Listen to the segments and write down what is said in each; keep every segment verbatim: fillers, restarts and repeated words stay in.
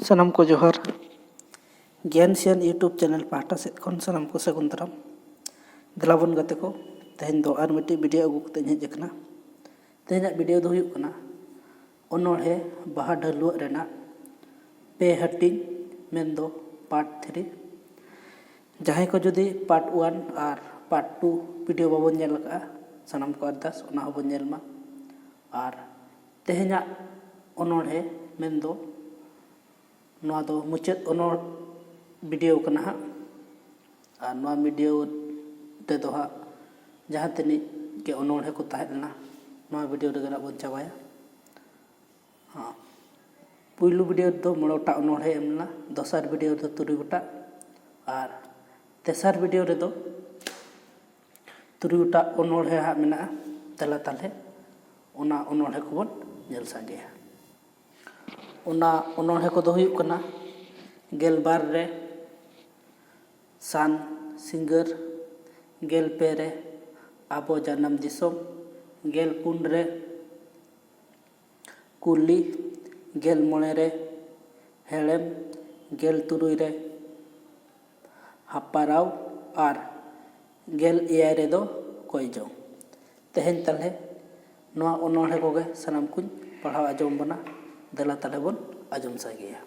ᱥᱟᱱᱟᱢ ᱠᱚ ᱡᱚᱦᱟᱨ᱾ ᱜᱮᱭᱟᱱ ᱥᱤᱭᱟᱱ YouTube ᱪᱮᱱᱮᱞ ᱯᱟᱦᱴᱟ ᱥᱮᱫ ᱠᱷᱚᱱ ᱥᱟᱱᱟᱢ ᱠᱚ ᱥᱟᱹᱜᱩᱱ ᱫᱟᱨᱟᱢ᱾ ᱫᱮᱞᱟ ᱵᱚᱱ ᱜᱟᱛᱮ ᱠᱚ, ᱛᱮᱦᱮᱧ ᱫᱚ ᱟᱨ ᱢᱤᱫᱴᱤᱡ ᱵᱷᱤᱰᱤᱭᱳ ᱟᱹᱜᱩ ᱠᱟᱛᱮ ᱤᱧ ᱦᱮᱡ ᱟᱠᱟᱱᱟ᱾ ᱛᱮᱦᱮᱧᱟᱜ ᱵᱷᱤᱰᱤᱭᱳ ᱫᱚ ᱦᱩᱭᱩᱜ ᱠᱟᱱᱟ ᱚᱱᱚᱬᱦᱮ ᱵᱟᱦᱟ ᱰᱷᱟᱹᱞᱩᱣᱟᱹᱜ ᱨᱮᱱᱟᱜ ᱯᱮ ᱦᱟᱹᱴᱤᱧ, ᱢᱮᱱᱫᱚ ᱯᱟᱨᱴ ᱛᱷᱨᱤ᱾ ᱡᱟᱦᱟᱸᱭ ᱠᱚ ᱡᱩᱫᱤ ᱯᱟᱨᱴ ᱳᱣᱟᱱ ᱟᱨ ᱯᱟᱨᱴ ᱴᱩ ᱵᱷᱤᱰᱤᱭᱳ ᱵᱟᱵᱚᱱ ᱧᱮᱞ ᱟᱠᱟᱫᱼᱟ, ᱥᱟᱱᱟᱢ ᱠᱚ ᱟᱨᱫᱟᱥ ᱚᱱᱟ ᱦᱚᱸᱵᱚᱱ ᱧᱮᱞ ᱢᱟ᱾ ᱟᱨ ᱛᱮᱦᱮᱧᱟᱜ ᱚᱱᱚᱬᱦᱮ ᱢᱮᱱᱫᱚ ᱱᱚᱣᱟ ᱫᱚ ᱢᱩᱪᱟᱹᱫ ᱚᱱᱚᱬ ᱵᱷᱤᱰᱤᱭᱳ ᱠᱟᱱᱟ ᱦᱟᱸᱜ᱾ ᱟᱨ ᱱᱚᱣᱟ ᱵᱷᱤᱰᱤᱭᱳ ᱨᱮᱫᱚ ᱦᱟᱸᱜ ᱡᱟᱦᱟᱸ ᱛᱤᱱᱟᱹᱜ ᱜᱮ ᱚᱱᱚᱬᱦᱮ ᱠᱚ ᱛᱟᱦᱮᱸ ᱞᱮᱱᱟ, ᱱᱚᱣᱟ ᱵᱷᱤᱰᱤᱭᱳ ᱨᱮᱜᱮ ᱦᱟᱸᱜ ᱵᱚᱱ ᱪᱟᱵᱟᱭᱟ᱾ ᱦᱚᱸ, ᱯᱩᱭᱞᱩ ᱵᱷᱤᱰᱤᱭᱳ ᱨᱮᱫᱚ ᱢᱚᱬᱮ ᱜᱚᱴᱟᱝ ᱚᱱᱚᱬᱦᱮ ᱮᱢ ᱞᱮᱱᱟ, ᱫᱚᱥᱟᱨ ᱵᱷᱤᱰᱤᱭᱳ ᱨᱮᱫᱚ ᱛᱩᱨᱩᱭ ᱜᱚᱴᱟᱝ, ᱟᱨ ᱛᱮᱥᱟᱨ ᱵᱷᱤᱰᱤᱭᱳ ᱨᱮᱫᱚ ᱛᱩᱨᱩᱭ ᱜᱚᱴᱟᱝ ᱚᱱᱚᱬᱦᱮ ᱦᱟᱸᱜ ᱢᱮᱱᱟᱜᱼᱟ᱾ ᱫᱮᱞᱟ ᱛᱟᱦᱞᱮ ᱚᱱᱟ ᱚᱱᱚᱬᱦᱮ ᱠᱚᱵᱚᱱ ᱧᱮᱞ ᱥᱟᱸᱜᱮᱭᱟ᱾ ᱚᱱᱟ ᱚᱱᱚᱬᱦᱮ ᱠᱚᱫᱚ ᱦᱩᱭᱩᱜ ᱠᱟᱱᱟ, ᱜᱮᱞᱵᱟᱨ ᱨᱮ ᱥᱟᱱ ᱥᱤᱸᱜᱟᱹᱨ, ᱜᱮᱞ ᱯᱮ ᱨᱮ ᱟᱵᱚ ᱡᱟᱱᱟᱢ ᱫᱤᱥᱚᱢ, ᱜᱮᱞ ᱯᱩᱱ ᱨᱮ ᱠᱩᱞᱤ, ᱜᱮᱞ ᱢᱚᱬᱮ ᱨᱮ ᱦᱮᱲᱮᱢ, ᱜᱮᱞ ᱛᱩᱨᱩᱭ ᱨᱮ ᱦᱟᱯᱟᱨᱟᱣ ᱟᱨ ᱜᱮᱞ ᱮᱭᱟᱭ ᱨᱮᱫᱚ ᱠᱚᱭ ᱡᱚᱝ᱾ ᱛᱮᱦᱮᱧ ᱛᱟᱦᱞᱮ ᱱᱚᱣᱟ ᱚᱱᱚᱬᱦᱮ ᱠᱚᱜᱮ ᱥᱟᱱᱟᱢ ᱠᱚᱧ ᱯᱟᱲᱦᱟᱣ ᱟᱸᱡᱚᱢ ᱵᱚᱱᱟ᱾ ᱫᱮᱞᱟ ᱛᱟᱦᱞᱮ ᱵᱚᱱ ᱟᱸᱡᱚᱢ ᱥᱟᱸᱜᱮᱭᱟ᱾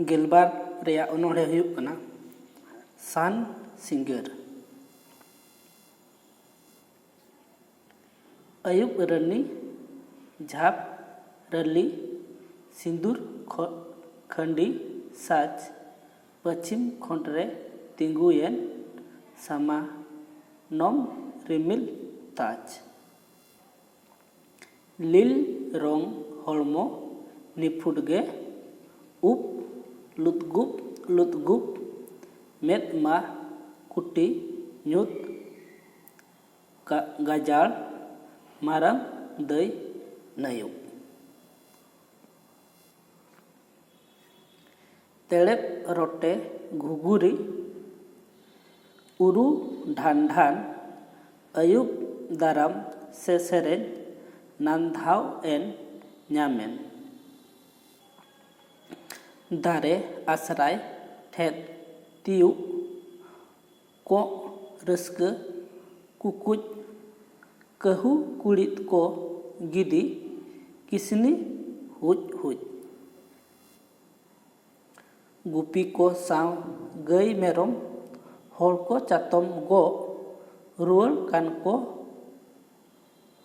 ᱜᱮᱞᱵᱟᱨ ᱨᱮᱭᱟᱜ ᱚᱱᱚᱬᱦᱮ ᱦᱩᱭᱩᱜ ᱠᱟᱱᱟ ᱥᱟᱱ ᱥᱤᱸᱜᱟᱹᱨ᱾ ᱟᱹᱭᱩᱵ ᱨᱟᱹᱱᱤ ᱡᱷᱟᱯ ᱨᱟᱹᱞᱤ ᱥᱤᱸᱫᱩᱨ ᱠᱷᱚ-, ᱠᱷᱟᱹᱱᱰᱤ ᱥᱟᱡᱽ ᱯᱟᱹᱪᱷᱤᱢ ᱠᱷᱚᱸᱰ ᱨᱮ ᱛᱤᱸᱜᱩᱭᱮᱱ ᱥᱟᱢᱟᱱᱚᱢ ᱨᱤᱢᱤᱞ ᱛᱟᱡᱽ᱾ ᱞᱤᱞ ᱨᱚᱝ ᱦᱚᱲᱢᱚ ᱱᱤᱯᱷᱩᱴ ᱜᱮ ᱩᱵ ᱞᱩᱛᱜᱩᱵ ᱞᱩᱛᱜᱩᱵ ᱢᱮᱫ ᱢᱟ ᱠᱩᱴᱤ ᱧᱩᱛ ᱜᱟ-, ᱜᱟᱡᱟᱲ ᱢᱟᱨᱟᱝ ᱫᱟᱹᱭ ᱱᱟᱹᱭᱩᱵ᱾ ᱛᱮᱲᱮᱫ ᱨᱚᱴᱮ ᱜᱷᱩᱜᱷᱩᱨᱤ ᱩᱨᱩ ᱰᱷᱟᱱ ᱰᱷᱟᱱ ᱟᱹᱭᱩᱵ ᱫᱟᱨᱟᱢ ᱥᱮ ᱥᱮᱨᱮᱧ ᱱᱟᱱᱫᱷᱟᱣ ᱮᱱ ᱧᱟᱢᱮᱱ᱾ ᱫᱟᱨᱮ ᱟᱥᱨᱟᱭ ᱴᱷᱮᱫ ᱛᱤᱭᱩᱜ, ᱠᱚᱸᱜ ᱨᱟᱹᱥᱠᱟᱹ ᱠᱩᱠᱩᱡ, ᱠᱟᱹᱦᱩ ᱠᱩᱲᱤᱫ ᱠᱚ ᱜᱤᱰᱤ, ᱠᱤᱥᱱᱤ ᱦᱩᱡ ᱦᱩᱡ᱾ ᱜᱩᱯᱤ ᱠᱚ ᱥᱟᱶ ᱜᱟᱹᱭ ᱢᱮᱨᱚᱢ, ᱦᱚᱲ ᱠᱚ ᱪᱟᱛᱚᱢ ᱜᱚᱜ, ᱨᱩᱣᱟᱹᱲ ᱠᱟᱱ ᱠᱚ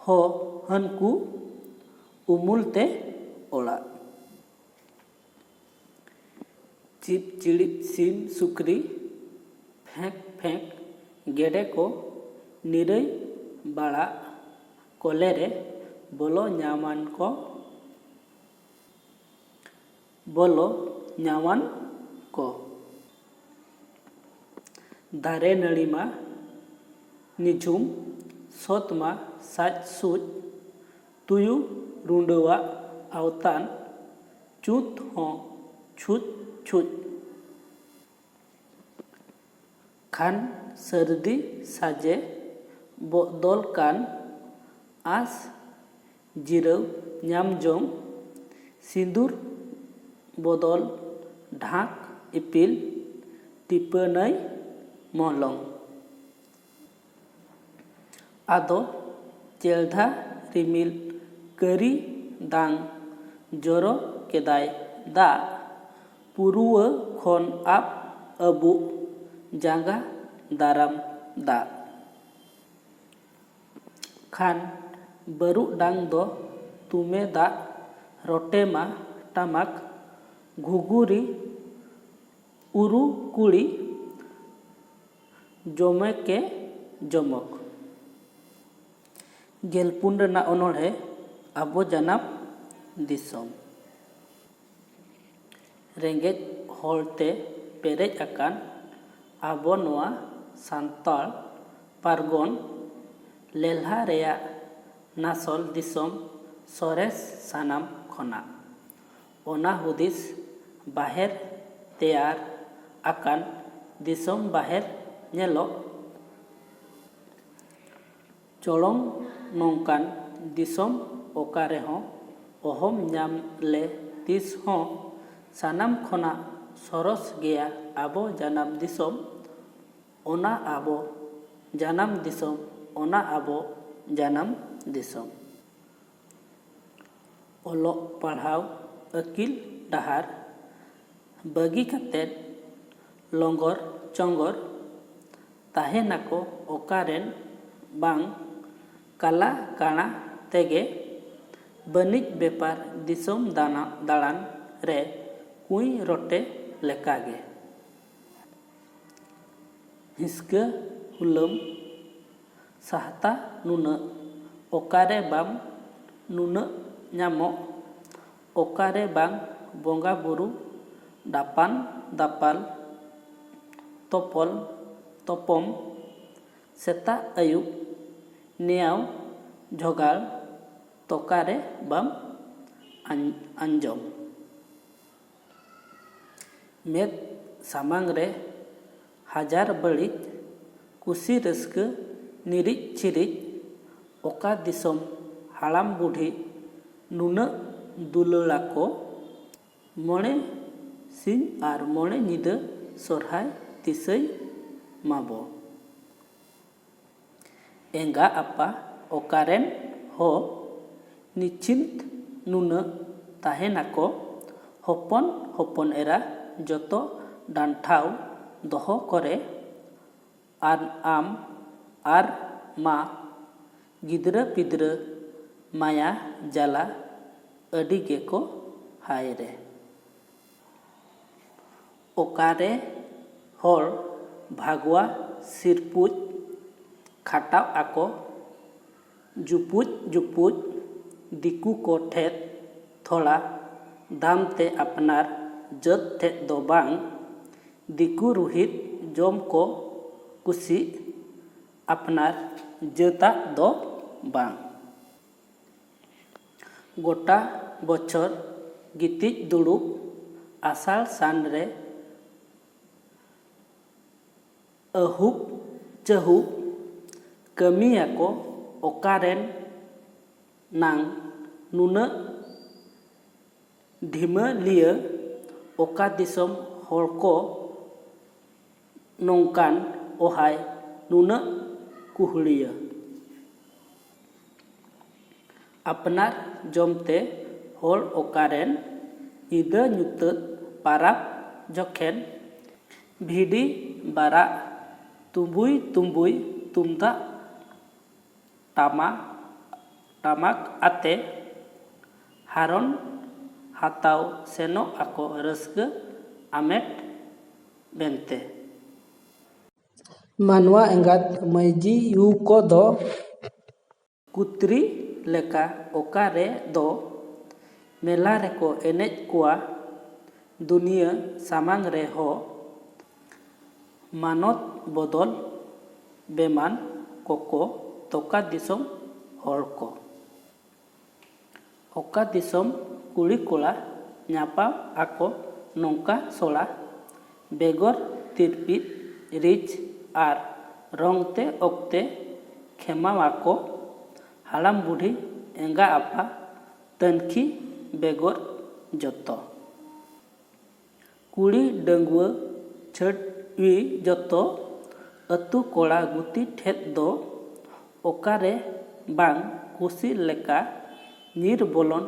ᱦᱚ ᱦᱟᱹᱱᱠᱩ ᱩᱢᱩᱞ ᱛᱮ ᱚᱲᱟᱜ᱾ ᱪᱤᱯ ᱪᱤᱲᱤᱯ ᱥᱤᱢ ᱥᱩᱠᱨᱤ, ᱯᱷᱮᱸᱠ ᱯᱷᱮᱸᱠ ᱜᱮᱰᱮ ᱠᱚ, ᱱᱤᱨᱟᱹᱭ ᱵᱟᱲᱟᱜ ᱠᱚᱞᱮ ᱨᱮ ᱵᱚᱞᱚ ᱧᱟᱢᱟᱱ ᱠᱚ, ᱵᱚᱞᱚ ᱧᱟᱢᱟᱱ ᱠᱚ᱾ ᱫᱟᱨᱮ ᱱᱟᱹᱲᱤ ᱢᱟ ᱱᱤᱡᱷᱩᱢ, ᱥᱚᱛ ᱢᱟ ᱥᱟᱡ ᱥᱩᱡ, ᱛᱩᱭᱩ ᱨᱩᱸᱰᱟᱹᱣᱟᱜ ᱟᱣᱛᱟᱱ, ᱪᱩᱛ ᱦᱚᱸ ᱪᱷᱩᱪ ᱪᱷᱩᱪ᱾ ᱠᱷᱟᱱ ᱥᱟᱹᱨᱫᱤ ᱥᱟᱡᱮ ᱵᱚᱫᱚᱞ ᱠᱟᱱ, ᱟᱸᱥ ᱡᱤᱨᱟᱹᱣ ᱧᱟᱢ ᱡᱚᱝ, ᱥᱤᱸᱫᱩᱨ ᱵᱚᱫᱚᱞ ᱰᱷᱟᱠ ᱤᱯᱤᱞ, ᱴᱤᱯᱟᱹᱱᱟᱹᱭ ᱢᱚᱞᱚᱝ᱾ ᱟᱫᱚ ᱪᱮᱞᱰᱷᱟ ᱨᱤᱢᱤᱞ ᱠᱟᱹᱨᱤ ᱫᱟᱝ ᱡᱚᱨᱚ ᱠᱮᱫᱟᱭ ᱫᱟᱜ, ᱯᱩᱨᱩᱣᱟᱹ ᱠᱷᱚᱱ ᱟᱵ ᱟᱹᱵᱩᱜ ᱡᱟᱸᱜᱟ ᱫᱟᱨᱟᱢ ᱫᱟᱜ᱾ ᱠᱷᱟᱱ ᱵᱟᱹᱨᱩᱰᱟᱝ ᱫᱚ ᱛᱩᱢᱮ ᱫᱟᱜ, ᱨᱚᱴᱮ ᱢᱟ ᱴᱟᱢᱟᱠ, ᱜᱷᱩᱜᱩᱨᱤ ᱩᱨᱩ ᱠᱩᱲᱤ ᱡᱚᱢᱮᱠᱮ ᱡᱚᱢᱚᱠ᱾ ᱜᱮᱞᱯᱩᱱ ᱨᱮᱱᱟᱜ ᱚᱱᱚᱬᱦᱮ, ᱟᱵᱚ ᱡᱟᱱᱟᱢ ᱫᱤᱥᱚᱢ᱾ ᱨᱮᱸᱜᱮᱡ ᱦᱚᱲ ᱛᱮ ᱯᱮᱨᱮᱡ ᱟᱠᱟᱱ ᱟᱵᱚ ᱱᱚᱣᱟ ᱥᱟᱱᱛᱟᱲ ᱯᱟᱨᱜᱚᱱ ᱞᱮᱞᱦᱟ ᱨᱮᱭᱟᱜ ᱱᱟᱥᱚᱞ ᱫᱤᱥᱚᱢ ᱥᱚᱨᱮᱥ ᱥᱟᱱᱟᱢ ᱠᱷᱚᱱᱟᱜ᱾ ᱚᱱᱟ ᱦᱩᱫᱤᱥ ᱵᱟᱦᱮᱨ ᱛᱮᱭᱟᱨ ᱟᱠᱟᱱ ᱫᱤᱥᱚᱢ ᱵᱟᱦᱮᱨ ᱧᱮᱞᱚᱜ ᱪᱚᱲᱚᱝ ᱱᱚᱝᱠᱟᱱ ᱫᱤᱥᱚᱢ ᱚᱠᱟ ᱨᱮᱦᱚᱸ ᱚᱦᱚᱢ ᱧᱟᱢ ᱞᱮ ᱛᱤᱥ ᱦᱚᱸ᱾ ᱥᱟᱱᱟᱢ ᱠᱷᱚᱱᱟᱜ ᱥᱚᱨᱚᱥ ᱜᱮᱭᱟ ᱟᱵᱚ ᱡᱟᱱᱟᱢ ᱫᱤᱥᱚᱢ, ᱚᱱᱟ ᱟᱵᱚ ᱡᱟᱱᱟᱢ ᱫᱤᱥᱚᱢ, ᱚᱱᱟ ᱟᱵᱚ ᱡᱟᱱᱟᱢ ᱫᱤᱥᱚᱢ᱾ ᱚᱞᱚᱜ ᱯᱟᱲᱦᱟᱣ ᱟᱹᱠᱤᱞ ᱰᱟᱦᱟᱨ ᱵᱟᱹᱜᱤ ᱠᱟᱛᱮᱫ ᱞᱚᱸᱜᱚᱨ ᱪᱚᱸᱜᱚᱨ ᱛᱟᱦᱮᱱᱟᱠᱚ ᱚᱠᱟᱨᱮᱱ ᱵᱟᱝ ᱠᱟᱞᱟ ᱠᱟᱬᱟ ᱛᱮᱜᱮ ᱵᱟᱹᱱᱤᱡ ᱵᱮᱯᱟᱨ ᱫᱤᱥᱚᱢ ᱫᱟᱬᱟ-, ᱫᱟᱬᱟᱱ ᱨᱮ ᱠᱩᱸᱭ ᱨᱚᱴᱮ ᱞᱮᱠᱟᱜᱮ᱾ ᱦᱤᱥᱠᱟᱹ ᱦᱩᱞᱟᱹᱢ ᱥᱟᱦᱛᱟ ᱱᱩᱱᱟᱹᱜ ᱚᱠᱟᱨᱮ ᱵᱟᱢ ᱱᱩᱱᱟᱹᱜ ᱧᱟᱢᱚᱜ ᱚᱠᱟᱨᱮ ᱵᱟᱝ ᱵᱚᱸᱜᱟ ᱵᱩᱨᱩ ᱰᱟᱯᱟᱱ ᱫᱟᱯᱟᱞ ᱛᱚᱯᱚᱞ ᱛᱚᱯᱚᱢ ᱥᱮᱛᱟᱜ ᱟᱹᱭᱩᱵ ᱱᱮᱭᱟᱣ ᱡᱷᱚᱜᱟᱲ ᱛᱚᱠᱟᱨᱮ ᱵᱟᱢ ᱟᱸ-, ᱟᱸᱡᱚᱢ᱾ ᱢᱮᱫ ᱥᱟᱢᱟᱝ ᱨᱮ ᱦᱟᱡᱟᱨ ᱵᱟᱹᱲᱤᱡ ᱠᱩᱥᱤ ᱨᱟᱹᱥᱠᱟᱹ ᱱᱤᱨᱤᱡ ᱪᱷᱤᱨᱤᱡ ᱚᱠᱟ ᱫᱤᱥᱚᱢ ᱦᱟᱲᱟᱢ ᱵᱩᱰᱷᱤ ᱱᱩᱱᱟᱹᱜ ᱫᱩᱞᱟᱹᱲᱟᱠᱚ ᱢᱚᱬᱮ ᱥᱤᱧ ᱟᱨ ᱢᱚᱬᱮ ᱧᱤᱫᱟᱹ ᱥᱚᱨᱦᱟᱭ ᱫᱤᱥᱟᱹᱭ ᱢᱟᱵᱚ᱾ ᱮᱸᱜᱟ ᱟᱯᱟ ᱚᱠᱟᱨᱮᱱ ᱦᱚ ᱱᱤᱪᱷᱤᱱᱛ ᱱᱩᱱᱟᱹᱜ ᱛᱟᱦᱮᱱᱟᱠᱚ ᱦᱚᱯᱚᱱ ᱦᱚᱯᱚᱱ ᱮᱨᱟ ᱡᱚᱛᱚ ᱰᱟᱱᱴᱷᱟᱣ ᱫᱚᱦᱚ ᱠᱚᱨᱮ ᱟᱨ ᱟᱢ ᱟᱨ ᱢᱟ ᱜᱤᱫᱽᱨᱟᱹ ᱯᱤᱫᱽᱨᱟᱹ ᱢᱟᱭᱟ ᱡᱟᱞᱟ ᱟᱹᱰᱤ ᱜᱮᱠᱚ ᱦᱟᱭ ᱨᱮ᱾ ᱚᱠᱟᱨᱮ ᱦᱚᱲ ᱵᱷᱟᱜᱽᱣᱟ ᱥᱤᱨᱯᱩᱡ ᱠᱷᱟᱴᱟᱣ ᱟᱠᱚ ᱡᱩᱯᱩᱡ ᱡᱩᱯᱩᱡ ᱫᱤᱠᱩ ᱠᱚ ᱴᱷᱮᱫ ᱛᱷᱚᱲᱟ ᱫᱟᱢ ᱛᱮ ᱟᱯᱱᱟᱨ ᱡᱟᱹᱛ ᱴᱷᱮᱫ ᱫᱚ ᱵᱟᱝ, ᱫᱤᱠᱩ ᱨᱩᱦᱤᱛ ᱡᱚᱢ ᱠᱚ ᱠᱩᱥᱤᱜ ᱟᱯᱱᱟᱨ ᱡᱟᱹᱛᱟᱜ ᱫᱚ ᱵᱟᱝ᱾ ᱜᱚᱴᱟ ᱵᱚᱪᱷᱚᱨ ᱜᱤᱛᱤᱡ ᱫᱩᱲᱩᱵ ᱟᱥᱟᱲ ᱥᱟᱱ ᱨᱮ ᱟᱹᱦᱩᱵ ᱪᱟᱹᱦᱩᱵ ᱠᱟᱹᱢᱤᱭᱟᱠᱚ ᱚᱠᱟᱨᱮᱱ ᱱᱟᱝ ᱱᱩᱱᱟᱹᱜ ᱰᱷᱤᱢᱟᱹᱞᱤᱭᱟᱹ ᱚᱠᱟ ᱫᱤᱥᱚᱢ ᱦᱚᱲ ᱠᱚ ᱱᱚᱝᱠᱟᱱ ᱚᱦᱟᱭ ᱱᱩᱱᱟᱹᱜ ᱠᱩᱦᱲᱤᱭᱟᱹ? ᱟᱯᱱᱟᱨ ᱡᱚᱢᱛᱮ ᱦᱚᱲ ᱚᱠᱟᱨᱮᱱ ᱧᱤᱫᱟᱹ ᱧᱩᱛᱟᱹᱛ ᱯᱟᱨᱟᱵᱽ ᱡᱚᱠᱷᱮᱱ ᱵᱷᱤᱰᱤ ᱵᱟᱨᱟᱜ ᱛᱩᱸᱵᱩᱭ ᱛᱩᱸᱵᱩᱭ ᱛᱩᱢᱫᱟᱜ ᱴᱟᱢᱟᱠ ᱴᱟᱢᱟᱠ ᱟᱛᱮ ᱦᱟᱨᱚᱱ ᱦᱟᱛᱟᱣ ᱥᱮᱱᱚᱜ ᱟᱠᱚ ᱨᱟᱹᱥᱠᱟᱹ ᱟᱢᱮᱴ ᱢᱮᱱᱛᱮ᱾ ᱢᱟᱱᱣᱟ ᱮᱸᱜᱟᱛ ᱢᱟᱹᱭᱡᱤ ᱭᱩ ᱠᱚᱫᱚ ᱠᱩᱛᱨᱤ ᱞᱮᱠᱟ ᱚᱠᱟ ᱨᱮ ᱫᱚ ᱢᱮᱞᱟ ᱨᱮᱠᱚ ᱮᱱᱮᱡ ᱠᱚᱣᱟ ᱫᱩᱱᱤᱭᱟᱹ ᱥᱟᱢᱟᱝ ᱨᱮ ᱦᱚ ᱢᱟᱱᱚᱛ ᱵᱚᱫᱚᱞ ᱵᱮᱢᱟᱱ ᱠᱚᱠᱚ ᱛᱚᱠᱟ ᱫᱤᱥᱚᱢ ᱦᱚᱲ ᱠᱚ᱾ ᱚᱠᱟ ᱫᱤᱥᱚᱢ ᱠᱩᱲᱤ ᱠᱚᱲᱟ ᱧᱟᱯᱟᱢ ᱟᱠᱚ ᱱᱚᱝᱠᱟ ᱥᱚᱲᱟ ᱵᱮᱜᱚᱨ ᱛᱤᱨᱯᱤᱫ ᱨᱤᱪ ᱟᱨ ᱨᱚᱝ ᱛᱮ ᱚᱠᱛᱮ ᱠᱷᱮᱢᱟᱣᱟᱠᱚ ᱦᱟᱲᱟᱢ ᱵᱩᱰᱷᱤ ᱮᱸᱜᱟ ᱟᱯᱟ ᱛᱟᱹᱱᱠᱷᱤ ᱵᱮᱜᱚᱨ ᱡᱚᱛᱚ᱾ ᱠᱩᱲᱤ ᱰᱟᱺᱜᱩᱣᱟᱹ ᱪᱷᱟᱹᱰᱣᱤ ᱡᱚᱛᱚ ᱟᱹᱛᱩ ᱠᱚᱲᱟ ᱜᱩᱛᱤ ᱴᱷᱮᱫ ᱫᱚ ᱚᱠᱟᱨᱮ ᱵᱟᱝ ᱠᱩᱥᱤ ᱞᱮᱠᱟ ᱧᱤᱨ ᱵᱚᱞᱚᱱ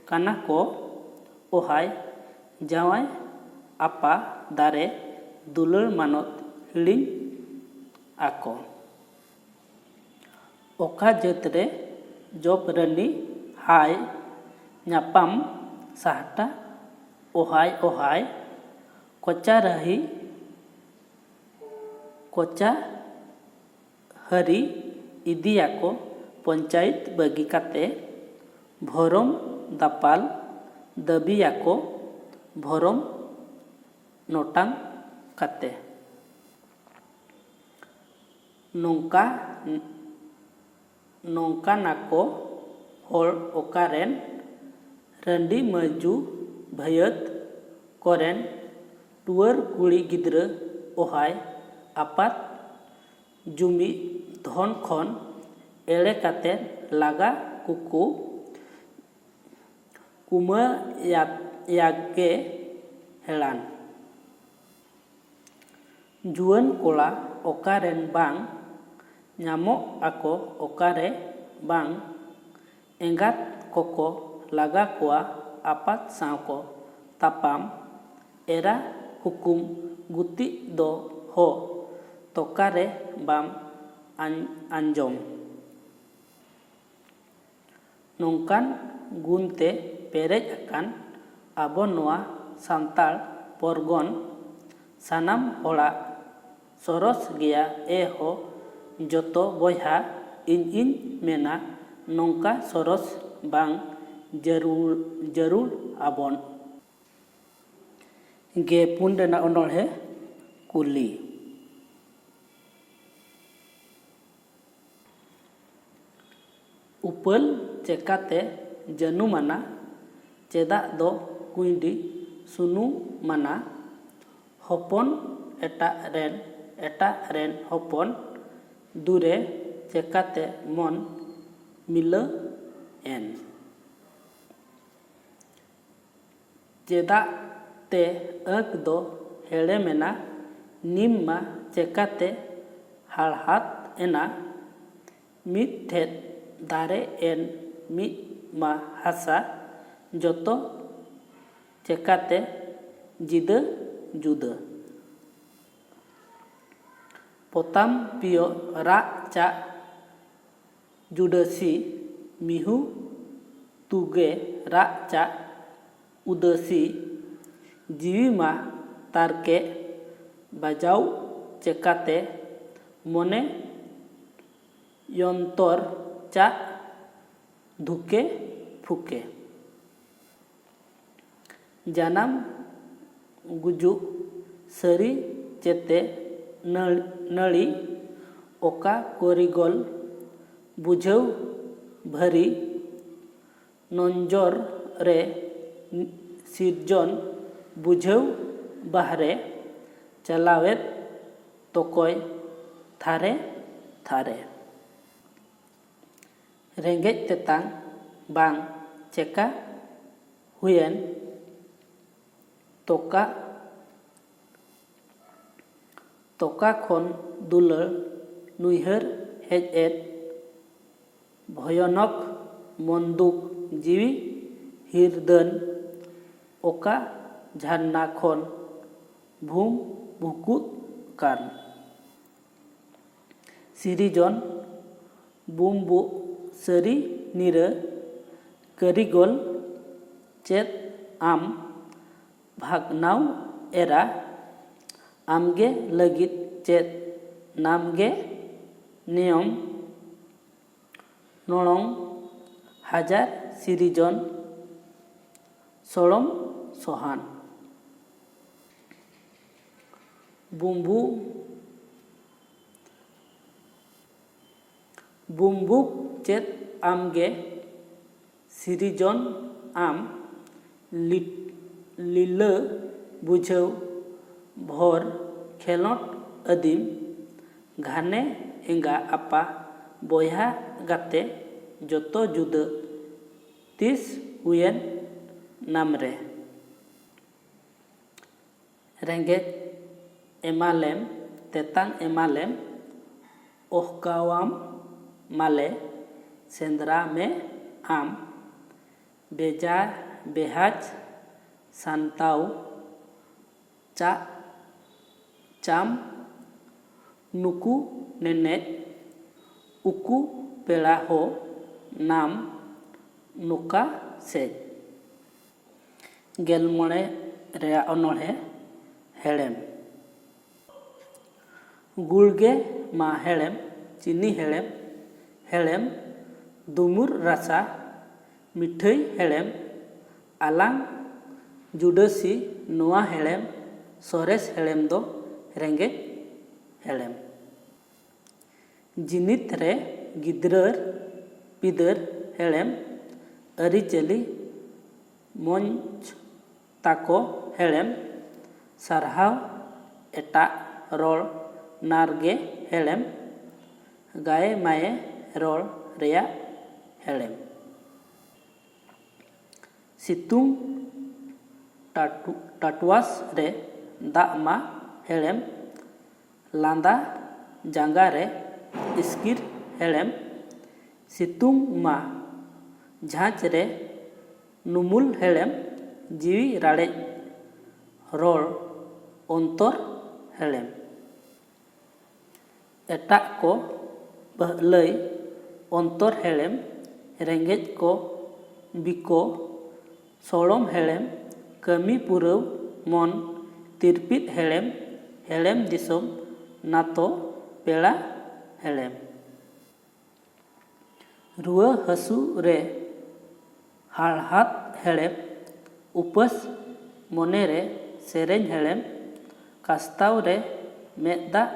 ᱠᱟᱱᱟ ᱠᱚ ᱚᱦᱟᱭ ᱡᱟᱶᱟᱭ ᱟᱯᱟ ᱫᱟᱨᱮ ᱫᱩᱞᱟᱹᱲ ᱢᱟᱱᱚᱛ ᱦᱤᱲᱤᱧ ᱟᱠᱚ᱾ ᱚᱠᱟ ᱡᱟᱹᱛ ᱨᱮ ᱡᱚᱵᱽᱨᱟᱹᱱᱤ ᱦᱟᱭ ᱧᱟᱯᱟᱢ ᱥᱟᱦᱴᱟ ᱚᱦᱟᱭ ᱚᱦᱟᱭ ᱠᱚᱪᱟ ᱨᱟᱹᱦᱤ ᱠᱚᱪᱟ ᱦᱟᱹᱨᱤ ᱤᱫᱤᱭᱟᱠᱚ ᱯᱚᱧᱪᱟᱭᱮᱛ ᱵᱟᱹᱜᱤ ᱠᱟᱛᱮ ᱵᱷᱚᱨᱚᱢ ᱫᱟᱯᱟᱞ ᱫᱟᱹᱵᱤᱭᱟᱠᱚ ᱵᱷᱚᱨᱚᱢ ᱱᱚᱴᱟᱝ ᱠᱟᱛᱮ᱾ ᱱᱚᱝᱠᱟ ᱱᱚᱝᱠᱟᱱᱟᱠᱚ ᱦᱚᱲ ᱚᱠᱟᱨᱮᱱ ᱨᱟᱺᱰᱤ ᱢᱟᱹᱡᱩ ᱵᱷᱟᱹᱭᱟᱹᱛ ᱠᱚᱨᱮᱱ ᱴᱩᱣᱟᱹᱨ ᱠᱩᱲᱤ ᱜᱤᱫᱽᱨᱟᱹ ᱚᱦᱟᱭ ᱟᱯᱟᱛ ᱡᱩᱢᱤ ᱫᱷᱚᱱ ᱠᱷᱚᱱ ᱮᱲᱮ ᱠᱟᱛᱮ ᱞᱟᱜᱟ ᱠᱚᱠᱚ ᱠᱩᱢᱟᱹᱭᱟᱜᱮ ᱦᱮᱲᱟᱱ᱾ ᱡᱩᱣᱟᱹᱱ ᱠᱚᱲᱟ ᱚᱠᱟᱨᱮᱱ ᱵᱟᱝ, ᱧᱟᱢᱚᱜ ᱟᱠᱚ ᱚᱠᱟᱨᱮ ᱵᱟᱝ, ᱮᱸᱜᱟᱛ ᱠᱚᱠᱚ ᱞᱟᱜᱟ ᱠᱚᱣᱟ ᱟᱯᱟᱛ ᱥᱟᱶ ᱠᱚ ᱛᱟᱯᱟᱢ, ᱮᱨᱟ ᱦᱩᱠᱩᱢ ᱜᱩᱛᱤᱜ ᱫᱚ ᱦᱚ ᱛᱚᱠᱟᱨᱮ ᱵᱟᱢ ᱟᱸᱡᱚᱢ᱾ ᱱᱚᱝᱠᱟᱱ ᱜᱩᱱ ᱛᱮ ᱯᱮᱨᱮᱡ ᱟᱠᱟᱱ ᱟᱵᱚ ᱱᱚᱣᱟ ᱥᱟᱱᱛᱟᱲ ᱯᱚᱨᱜᱚᱱ ᱥᱟᱱᱟᱢ ᱦᱚᱲᱟᱜ ᱥᱚᱨᱚᱥ ᱜᱮᱭᱟ ᱮ ᱦᱚ ᱡᱚᱛᱚ ᱵᱚᱭᱦᱟ᱾ ᱤᱧ ᱤᱧ ᱢᱮᱱᱟ ᱱᱚᱝᱠᱟ ᱥᱚᱨᱚᱥ ᱵᱟᱝ ᱡᱟᱹᱨᱩᱲ ᱡᱟᱹᱨᱩᱲ ᱟᱵᱚᱱ᱾ ᱜᱮ ᱯᱩᱱ ᱨᱮᱱᱟᱜ ᱚᱱᱚᱬᱦᱮ ᱠᱩᱞᱤ᱾ ᱩᱯᱟᱹᱞ ᱪᱮᱠᱟᱛᱮ ᱡᱟᱹᱱᱩᱢᱟᱱᱟ? ᱪᱮᱫᱟᱜ ᱫᱚ ᱠᱩᱸᱭᱰᱤ ᱥᱩᱱᱩᱢᱟᱱᱟ? ᱦᱚᱯᱚᱱ ᱮᱴᱟᱜ ᱨᱮᱱ ᱮᱴᱟᱜ ᱨᱮᱱ ᱦᱚᱯᱚᱱ ᱫᱩᱨᱮ ᱪᱮᱠᱟᱛᱮ ᱢᱚᱱ ᱢᱤᱞᱟᱹ ᱮᱱ? ᱪᱮᱫᱟᱜ ᱛᱮ ᱟᱸᱠ ᱫᱚ ᱦᱮᱲᱮᱢᱮᱱᱟ? ᱱᱤᱢ ᱢᱟ ᱪᱮᱠᱟᱛᱮ ᱦᱟᱲᱦᱟᱫ ᱮᱱᱟ? ᱢᱤᱫ ᱴᱷᱮᱫ ᱫᱟᱨᱮ ᱮᱱ ᱢᱤᱫ ᱢᱟ ᱦᱟᱥᱟ, ᱡᱚᱛᱚ ᱪᱮᱠᱟᱛᱮ ᱡᱤᱫᱟᱹ ᱡᱩᱫᱟᱹ? ᱯᱚᱛᱟᱢ ᱯᱤᱭᱳ ᱨᱟᱜ ᱪᱟᱜ ᱡᱩᱰᱟᱹᱥᱤ, ᱢᱤᱦᱩ ᱛᱩᱜᱮ ᱨᱟᱜ ᱪᱟᱜ ᱩᱫᱟᱹᱥᱤ, ᱡᱤᱣᱤ ᱢᱟ ᱛᱟᱨᱠᱮ ᱵᱟᱡᱟᱣ ᱪᱮᱠᱟᱛᱮ, ᱢᱚᱱᱮ ᱭᱚᱱᱛᱚᱨ ᱪᱟᱜ ᱫᱷᱩᱠᱮ ᱯᱷᱩᱠᱮ᱾ ᱡᱟᱱᱟᱢ ᱜᱩᱡᱩᱜ ᱥᱟᱹᱨᱤ ᱪᱮᱛᱮ ᱱᱟᱹᱲ-, ᱱᱟᱹᱲᱤ, ᱚᱠᱟ ᱠᱚᱨᱤᱜᱚᱞ ᱵᱩᱡᱷᱟᱹᱣ ᱵᱷᱟᱹᱨᱤ, ᱱᱚᱧᱡᱚᱨ ᱨᱮ ᱥᱤᱨᱡᱚᱱ ᱵᱩᱡᱷᱟᱹᱣ ᱵᱟᱦᱨᱮ, ᱪᱟᱞᱟᱣᱮᱫ ᱛᱚᱠᱚᱭ ᱛᱷᱟᱨᱮ ᱛᱷᱟᱨᱮ᱾ ᱨᱮᱸᱜᱮᱡ ᱛᱮᱛᱟᱝ ᱵᱟᱝ ᱪᱮᱠᱟ ᱦᱩᱭᱮᱱ, ᱛᱚᱠᱟ ᱛᱚᱠᱟ ᱠᱷᱚᱱ ᱫᱩᱞᱟᱹᱲ ᱱᱩᱭᱦᱟᱹᱨ ᱦᱮᱡ ᱮᱫ, ᱵᱷᱚᱭᱚᱱᱚᱠ ᱢᱚᱱᱫᱩᱠ ᱡᱤᱣᱤ ᱦᱤᱨᱫᱟᱹᱱ, ᱚᱠᱟ ᱡᱷᱟᱨᱱᱟ ᱠᱷᱚᱱ ᱵᱷᱩᱢ ᱵᱷᱩᱠᱩᱫ ᱠᱟᱱ᱾ ᱥᱤᱨᱤᱡᱚᱱ ᱵᱩᱢᱵᱩᱜ ᱥᱟᱹᱨᱤ ᱱᱤᱨᱟᱹ ᱠᱟᱹᱨᱤᱜᱚᱞ ᱪᱮᱫ ᱟᱢ ᱵᱷᱟᱜᱽᱱᱟᱣ ᱮᱨᱟ ᱟᱢᱜᱮ ᱞᱟᱹᱜᱤᱫ ᱪᱮᱫ ᱱᱟᱢᱜᱮ ᱱᱤᱭᱚᱢ ᱱᱚᱲᱚᱝ ᱦᱟᱡᱟᱨ ᱥᱤᱨᱤᱡᱚᱱ ᱥᱚᱲᱚᱢ ᱥᱚᱦᱟᱱ᱾ ᱵᱩᱢᱵᱩ ᱵᱩᱢᱵᱩᱠ ᱪᱮᱫ ᱟᱢᱜᱮ ᱥᱤᱨᱤᱡᱚᱱ ᱟᱢ ᱞᱤ- ᱞᱤᱞᱟᱹ ᱵᱩᱡᱷᱟᱹᱣ ᱵᱷᱚᱨ ᱠᱷᱮᱞᱚᱸᱰ ᱟᱹᱫᱤᱢ ᱜᱷᱟᱱᱮ ᱮᱸᱜᱟ ᱟᱯᱟ ᱵᱚᱭᱦᱟ ᱜᱟᱛᱮ ᱡᱚᱛᱚ ᱡᱩᱫᱟᱹ ᱛᱤᱥ ᱦᱩᱭᱮᱱ ᱱᱟᱢᱨᱮ᱾ ᱨᱮᱸᱜᱮᱡ ᱮᱢᱟᱞᱮᱢ ᱛᱮᱛᱟᱝ ᱮᱢᱟᱞᱮᱢ ᱚᱦᱠᱟᱣᱟᱢ ᱢᱟᱞᱮ ᱥᱮᱸᱫᱽᱨᱟ ᱢᱮ ᱟᱢ ᱵᱮᱡᱟ ᱵᱮᱦᱟᱡᱽ ᱥᱟᱱᱛᱟᱣ ᱪᱟᱜ ᱪᱟᱢ ᱱᱩᱠᱩ ᱱᱮᱱᱮᱡ ᱩᱠᱩ ᱯᱮᱲᱟ ᱦᱚ ᱱᱟᱢ ᱱᱚᱠᱟ ᱥᱮᱡ᱾ ᱜᱮᱞ ᱢᱚᱬᱮ ᱨᱮᱭᱟᱜ ᱚᱱᱚᱬᱦᱮ ᱦᱮᱲᱮᱢ᱾ ᱜᱩᱲ ᱜᱮ ᱢᱟ ᱦᱮᱲᱮᱢ, ᱪᱤᱱᱤ ᱦᱮᱲᱮᱢ, ᱦᱮᱲᱮᱢ ᱫᱩᱢᱩᱨ ᱨᱟᱥᱟ, ᱢᱤᱴᱷᱟᱹᱭ ᱦᱮᱲᱮᱢ, ᱟᱞᱟᱝ ᱡᱩᱰᱟᱹᱥᱤ ᱱᱚᱣᱟ ᱦᱮᱲᱮᱢ, ᱥᱚᱨᱮᱥ ᱦᱮᱲᱮᱢ ᱫᱚ ᱨᱮᱸᱜᱮᱡ ᱦᱮᱲᱮᱢ᱾ ᱡᱤᱱᱤᱛ ᱨᱮ ᱜᱤᱫᱽᱨᱟᱹᱨ ᱯᱤᱫᱟᱹᱨ ᱦᱮᱲᱮᱢ, ᱟᱹᱨᱤᱪᱟᱹᱞᱤ ᱢᱚᱧᱪ ᱛᱟᱠᱚ ᱦᱮᱲᱮᱢ, ᱥᱟᱨᱦᱟᱣ ᱮᱴᱟᱜ ᱨᱚᱲ ᱱᱟᱨᱜᱮ ᱦᱮᱲᱮᱢ, ᱜᱟᱭᱮ ᱢᱟᱭᱮ ᱨᱚᱲ ᱨᱮᱭᱟᱜ ᱦᱮᱲᱮᱢ᱾ ᱥᱤᱛᱩᱝ ᱴᱟᱴᱩ- ᱴᱟᱴᱣᱟᱥ ᱨᱮ ᱫᱟᱜ ᱢᱟ ᱦᱮᱲᱮᱢ, ᱞᱟᱸᱫᱟ ᱡᱟᱸᱜᱟ ᱨᱮ ᱤᱥᱠᱤᱨ ᱦᱮᱲᱮᱢ, ᱥᱤᱛᱩᱝ ᱢᱟ ᱡᱷᱟᱸᱡᱽ ᱨᱮ ᱱᱩᱢᱩᱞ ᱦᱮᱲᱮᱢ, ᱡᱤᱣᱤ ᱨᱟᱲᱮᱡ ᱨᱚᱲ ᱚᱱᱛᱚᱨ ᱦᱮᱲᱮᱢ᱾ ᱮᱴᱟᱜ ᱠᱚ ᱵᱷᱟᱹᱞᱟᱹᱭ ᱚᱱᱛᱚᱨ ᱦᱮᱲᱮᱢ, ᱨᱮᱸᱜᱮᱡ ᱠᱚ ᱵᱤᱠᱚ ᱥᱚᱲᱚᱢ ᱦᱮᱲᱮᱢ, ᱠᱟᱹᱢᱤ ᱯᱩᱨᱟᱹᱣ ᱢᱚᱱ ᱛᱤᱨᱯᱤᱫ ᱦᱮᱲᱮᱢ, ᱦᱮᱲᱮᱢ ᱫᱤᱥᱚᱢ ᱱᱟᱛᱚ ᱯᱮᱲᱟ ᱦᱮᱲᱮᱢ᱾ ᱨᱩᱣᱟᱹ ᱦᱟᱹᱥᱩ ᱨᱮ ᱦᱟᱲᱦᱟᱫ ᱦᱮᱲᱮᱢ, ᱩᱯᱟᱹᱥ ᱢᱚᱱᱮ ᱨᱮ ᱥᱮᱨᱮᱧ ᱦᱮᱲᱮᱢ, ᱠᱟᱥᱛᱟᱣ ᱨᱮ ᱢᱮᱫ ᱫᱟᱜ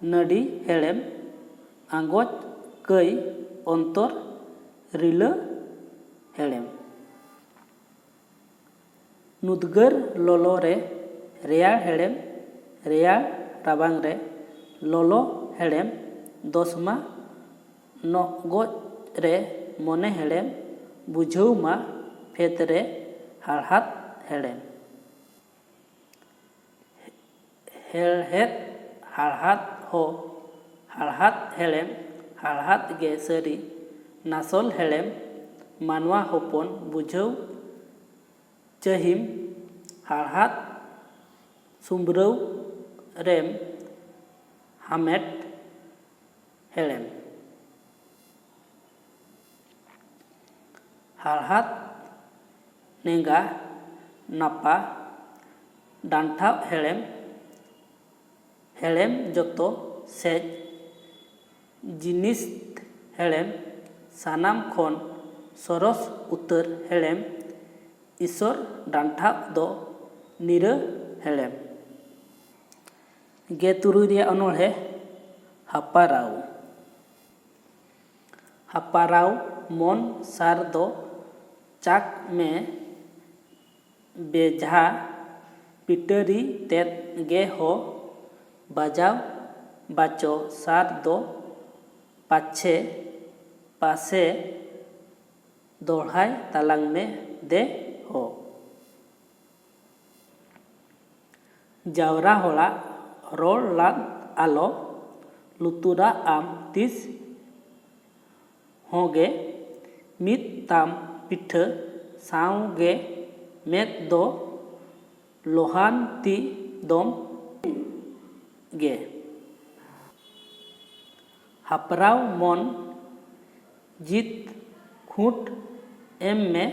ᱱᱟᱹᱰᱤ ᱦᱮᱲᱮᱢ, ᱟᱸᱜᱚᱪ ᱠᱟᱹᱭ ᱚᱱᱛᱚᱨ ᱨᱤᱞᱟᱹ ᱦᱮᱲᱮᱢ᱾ ᱱᱩᱫᱽᱜᱟᱹᱨ ᱞᱚᱞᱚ ᱨᱮ ᱨᱮᱭᱟᱲ ᱦᱮᱲᱮᱢ, ᱨᱮᱭᱟᱲ ᱨᱟᱵᱟᱝ ᱨᱮ ᱞᱚᱞᱚ ᱦᱮᱲᱮᱢ, ᱫᱚᱥᱢᱟ ᱱᱚᱜᱚᱡ ᱨᱮ ᱢᱚᱱᱮ ᱦᱮᱲᱮᱢ, ᱵᱩᱡᱷᱟᱹᱣ ᱢᱟ ᱯᱷᱮᱫ ᱨᱮ ᱦᱟᱲᱦᱟᱫ ᱦᱮᱲᱮᱢ᱾ ᱦᱮᱲᱦᱮᱫ ᱦᱟᱲᱦᱟᱫ ᱦᱚ ᱦᱟᱲᱦᱟᱫ ᱦᱮᱲᱮᱢ, ᱦᱟᱲᱦᱟᱫ ᱜᱮ ᱥᱟᱹᱨᱤ ᱱᱟᱥᱚᱞ ᱦᱮᱲᱮᱢ, ᱢᱟᱱᱣᱟ ᱦᱚᱯᱚᱱ ᱵᱩᱡᱷᱟᱹᱣ ᱪᱟᱹᱦᱤᱢ ᱦᱟᱲᱦᱟᱫ ᱥᱩᱢᱵᱽᱨᱟᱹᱣ ᱨᱮᱢ ᱦᱟᱢᱮᱴ ᱦᱮᱲᱮᱢ᱾ ᱦᱟᱲᱦᱟᱫ ᱱᱮᱸᱜᱟ ᱱᱟᱯᱟ ᱰᱟᱱᱴᱷᱟᱣ ᱦᱮᱲᱮᱢ, ᱦᱮᱲᱮᱢ ᱡᱚᱛᱚ ᱥᱮᱡ ᱡᱤᱱᱤᱥ ᱦᱮᱲᱮᱢ, ᱥᱟᱱᱟᱢ ᱠᱷᱚᱱ ᱥᱚᱨᱚᱥ ᱩᱛᱟᱹᱨ ᱦᱮᱲᱮᱢ, ᱤᱥᱚᱨ ᱰᱟᱱᱴᱷᱟᱵ ᱫᱚ ᱱᱤᱨᱟᱹ ᱦᱮᱲᱮᱢ᱾ ᱜᱮ ᱛᱩᱨᱩᱭ ᱨᱮᱭᱟᱜ ᱚᱱᱚᱬᱦᱮ ᱦᱟᱯᱟᱨᱟᱣ᱾ ᱦᱟᱯᱟᱨᱟᱣ ᱢᱚᱱ ᱥᱟᱨ ᱫᱚ ᱪᱟᱠ ᱢᱮ ᱵᱮᱡᱷᱟ ᱯᱤᱴᱟᱹᱨᱤ ᱛᱮᱫ ᱜᱮ ᱦᱚ ᱵᱟᱡᱟᱣ ᱵᱟᱪᱚ ᱥᱟᱨ ᱫᱚ ᱯᱟᱪᱷᱮ ᱯᱟᱥᱮ ᱫᱚᱦᱲᱟᱭ ᱛᱟᱞᱟᱝ ᱢᱮ ᱫᱮ ᱦᱚ᱾ ᱡᱟᱣᱨᱟ ᱦᱚᱲᱟᱜ ᱨᱚᱲ ᱞᱟᱫ ᱟᱞᱚ ᱞᱩᱛᱩᱨᱟᱜ ᱟᱢ ᱛᱤᱥ ᱦᱚᱸᱜᱮ᱾ ᱢᱤᱫ ᱛᱟᱢ ᱯᱤᱴᱷᱟᱹ ᱥᱟᱶᱜᱮ ᱢᱮᱫ ᱫᱚ ᱞᱚᱦᱟᱱ ᱛᱤ ᱫᱚᱢ ᱜᱮ᱾ ᱦᱟᱯᱨᱟᱣ ᱢᱚᱱ ᱡᱤᱛ ᱠᱷᱩᱸᱴ ᱮᱢ ᱢᱮ᱾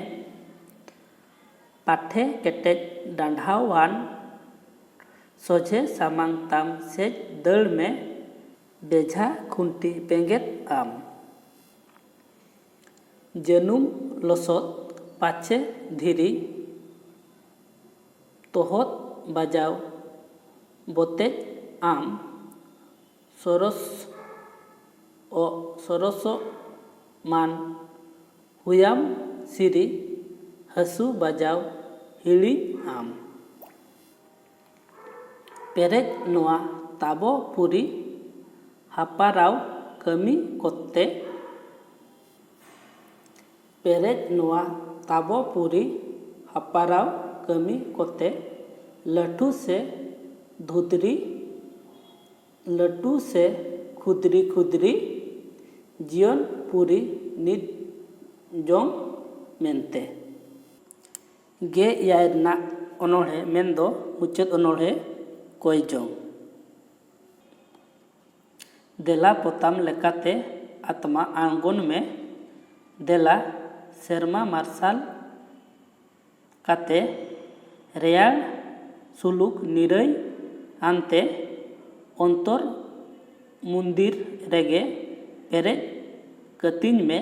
ᱯᱟᱴᱷᱮ ᱠᱮᱴᱮᱡ ᱰᱟᱸᱰᱷᱟᱣᱟᱱ ᱥᱚᱡᱷᱮ ᱥᱟᱢᱟᱝ ᱛᱟᱢ ᱥᱮᱡ ᱫᱟᱹᱲ ᱢᱮ᱾ ᱵᱮᱡᱷᱟ ᱠᱷᱩᱱᱴᱤ ᱵᱮᱸᱜᱮᱫ ᱟᱢ᱾ ᱡᱟᱹᱱᱩᱢ ᱞᱚᱥᱚᱫ ᱯᱟᱪᱷᱮ ᱫᱷᱤᱨᱤ ᱛᱚᱦᱚᱫ ᱵᱟᱡᱟᱣ ᱵᱚᱛᱮᱡ ᱟᱢ᱾ ᱥᱚᱨᱚᱥ ᱚᱜ ᱥᱚᱨᱚᱥᱚᱜ ᱢᱟᱱ ᱦᱩᱭᱟᱢ ᱥᱤᱨᱤ ᱦᱟᱹᱥᱩ ᱵᱟᱡᱟᱣ ᱦᱤᱲᱤᱧ ᱟᱢ᱾ ᱯᱮᱨᱮᱡ ᱱᱚᱣᱟ ᱛᱟᱵᱚ ᱯᱩᱨᱤ ᱦᱟᱯᱟᱨᱟᱣ ᱠᱟᱹᱢᱤ ᱠᱚᱛᱮ᱾ ᱯᱮᱨᱮᱡ ᱱᱚᱣᱟ ᱛᱟᱵᱚ ᱯᱩᱨᱤ ᱦᱟᱯᱟᱨᱟᱣ ᱠᱟᱹᱢᱤ ᱠᱚᱛᱮ᱾ ᱞᱟᱹᱴᱩ ᱥᱮ ᱫᱷᱩᱫᱽᱨᱤ ᱞᱟᱹᱴᱩ ᱥᱮ ᱠᱷᱩᱫᱽᱨᱤ ᱠᱷᱩᱫᱽᱨᱤ ᱡᱤᱭᱚᱱ ᱯᱩᱨᱤ ᱱᱤᱛ ᱡᱚᱝ ᱢᱮᱱᱛᱮ᱾ ᱜᱮ ᱮᱭᱟᱭ ᱨᱮᱱᱟᱜ ᱚᱱᱚᱬᱦᱮ ᱢᱮᱱᱫᱚ ᱢᱩᱪᱟᱹᱫ ᱚᱱᱚᱬᱦᱮ ᱠᱚᱭ ᱡᱚᱝ᱾ ᱫᱮᱞᱟ ᱯᱚᱛᱟᱢ ᱞᱮᱠᱟᱛᱮ ᱟᱛᱢᱟ ᱟᱬᱜᱚᱱ ᱢᱮ᱾ ᱫᱮᱞᱟ ᱥᱮᱨᱢᱟ ᱢᱟᱨᱥᱟᱞ ᱠᱟᱛᱮ ᱨᱮᱭᱟᱲ ᱥᱩᱞᱩᱠ ᱱᱤᱨᱟᱹᱭ ᱟᱱᱛᱮ ᱚᱱᱛᱚᱨ ᱢᱩᱱᱫᱤᱨ ᱨᱮᱜᱮ ᱯᱮᱨᱮᱡ ᱠᱟᱹᱛᱤᱧ ᱢᱮ᱾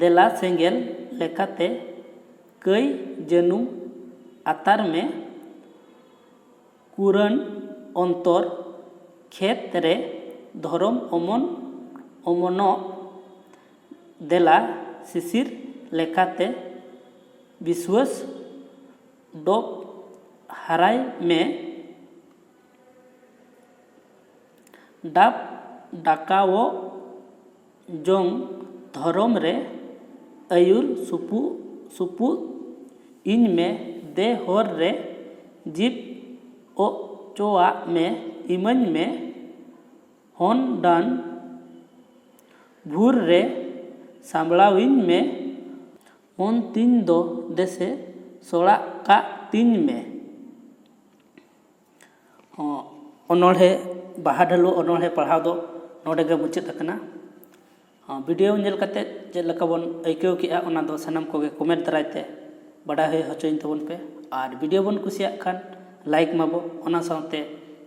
ᱫᱮᱞᱟ ᱥᱮᱸᱜᱮᱞ ᱞᱮᱠᱟᱛᱮ ᱠᱟᱹᱭ ᱡᱟᱹᱱᱩᱢ ᱟᱛᱟᱨ ᱢᱮ᱾ ᱠᱩᱨᱟᱹᱱ ᱚᱱᱛᱚᱨ ᱠᱷᱮᱛ ᱨᱮ ᱫᱷᱚᱨᱚᱢ ᱚᱢᱚᱱ ᱚᱢᱚᱱᱚᱜ᱾ ᱫᱮᱞᱟ ᱥᱤᱥᱤᱨ ᱞᱮᱠᱟᱛᱮ ᱵᱤᱥᱣᱟᱹᱥ ᱰᱚᱵ ᱦᱟᱨᱟᱭ ᱢᱮ᱾ ᱰᱟᱵ ᱰᱟᱠᱟᱣᱚᱜ ᱡᱚᱝ ᱫᱷᱚᱨᱚᱢ ᱨᱮ ᱟᱹᱭᱩᱨ ᱥᱩᱯᱩ ᱥᱩᱯᱩᱫ ᱤᱧ ᱢᱮ᱾ ᱫᱮ ᱦᱚᱨ ᱨᱮ ᱡᱤᱵ ᱚᱪᱚᱣᱟᱜ ᱢᱮ, ᱤᱢᱟᱹᱧ ᱢᱮ ᱦᱚᱱ ᱰᱟᱹᱱ ᱵᱷᱩᱨ ᱨᱮ ᱥᱟᱢᱵᱲᱟᱣᱤᱧ ᱢᱮ, ᱢᱚᱱ ᱛᱤᱧ ᱫᱚ ᱫᱮᱥᱮ ᱥᱚᱲᱟᱜ ᱠᱟᱜ ᱛᱤᱧ ᱢᱮ᱾ ᱦᱚᱸ, ᱚᱱᱚᱬᱦᱮ, ᱵᱟᱦᱟ ᱰᱷᱟᱹᱞᱩ ᱚᱱᱚᱬᱦᱮ ᱯᱟᱲᱦᱟᱣ ᱫᱚ ᱱᱚᱰᱮ ᱜᱮ ᱢᱩᱪᱟᱹᱫ ᱟᱠᱟᱱᱟ᱾ ᱦᱚᱸ, ᱵᱷᱤᱰᱤᱭᱳ ᱧᱮᱞ ᱠᱟᱛᱮ ᱪᱮᱫ ᱞᱮᱠᱟ ᱵᱚᱱ ᱟᱹᱭᱠᱟᱹᱣ ᱠᱮᱜᱼᱟ, ᱚᱱᱟ ᱫᱚ ᱥᱟᱱᱟᱢ ᱠᱚᱜᱮ ᱠᱚᱢᱮᱱᱴ ᱫᱟᱨᱟᱭ ᱛᱮ ᱵᱟᱰᱟᱭ ᱦᱚᱪᱚᱧ ᱛᱟᱵᱚᱱ ᱯᱮ᱾ ᱟᱨ ᱵᱷᱤᱰᱤᱭᱳ ᱵᱚᱱ ᱠᱩᱥᱤᱭᱟᱜ ᱠᱷᱟᱱ ᱞᱟᱭᱤᱠ ᱢᱟᱵᱚ, ᱚᱱᱟ ᱥᱟᱶᱛᱮ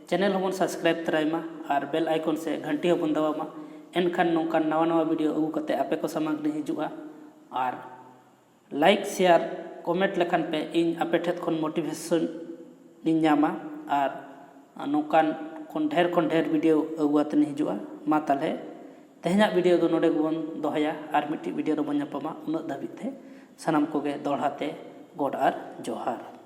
ᱪᱮᱱᱮᱞ ᱦᱚᱸᱵᱚᱱ ᱥᱟᱵᱥᱠᱨᱟᱭᱤᱵ ᱛᱚᱨᱟᱭ ᱢᱟ ᱟᱨ ᱵᱮᱞ ᱟᱭᱠᱚᱱ ᱥᱮ ᱜᱷᱟᱱᱴᱤ ᱦᱚᱸᱵᱚᱱ ᱫᱟᱵᱟᱣ ᱢᱟ᱾ ᱮᱱᱠᱷᱟᱱ ᱱᱚᱝᱠᱟᱱ ᱱᱟᱣᱟ ᱱᱟᱣᱟ ᱵᱷᱤᱰᱤᱭᱳ ᱟᱹᱜᱩ ᱠᱟᱛᱮ ᱟᱯᱮ ᱠᱚ ᱥᱟᱢᱟᱝ ᱨᱤᱧ ᱦᱤᱡᱩᱜᱼᱟ᱾ ᱟᱨ ᱞᱟᱭᱤᱠ, ᱥᱮᱭᱟᱨ, ᱠᱚᱢᱮᱱᱴ ᱞᱮᱠᱷᱟᱱ ᱯᱮ ᱤᱧ ᱟᱯᱮ ᱴᱷᱮᱱ ᱠᱷᱚᱱ ᱢᱳᱴᱤᱵᱷᱮᱥᱚᱱ ᱤᱧ ᱧᱟᱢᱟ ᱟᱨ ᱱᱚᱝᱠᱟᱱ ᱠᱷᱚᱱ ᱰᱷᱮᱨ ᱠᱷᱚᱱ ᱰᱷᱮᱨ ᱵᱷᱤᱰᱤᱭᱳ ᱟᱹᱜᱩ ᱠᱟᱛᱮ ᱤᱧ ᱦᱤᱡᱩᱜᱼᱟ᱾ ᱢᱟ ᱛᱟᱦᱚᱞᱮ ᱛᱮᱦᱮᱧᱟᱜ ᱵᱷᱤᱰᱤᱭᱳ ᱫᱚ ᱱᱚᱰᱮ ᱜᱮᱵᱚᱱ ᱫᱚᱦᱚᱭᱟ, ᱟᱨ ᱢᱤᱫᱴᱤᱡ ᱵᱷᱤᱰᱤᱭᱳ ᱨᱮᱵᱚᱱ ᱧᱟᱯᱟᱢᱟ᱾ ᱩᱱᱟᱹᱜ ᱫᱷᱟᱹᱵᱤᱡ ᱛᱮ ᱥᱟᱱᱟᱢ ᱠᱚᱜᱮ ᱫᱚᱦᱲᱟ ᱛᱮ ᱜᱚᱰ ᱟᱨ ᱡᱚᱦᱟᱨ᱾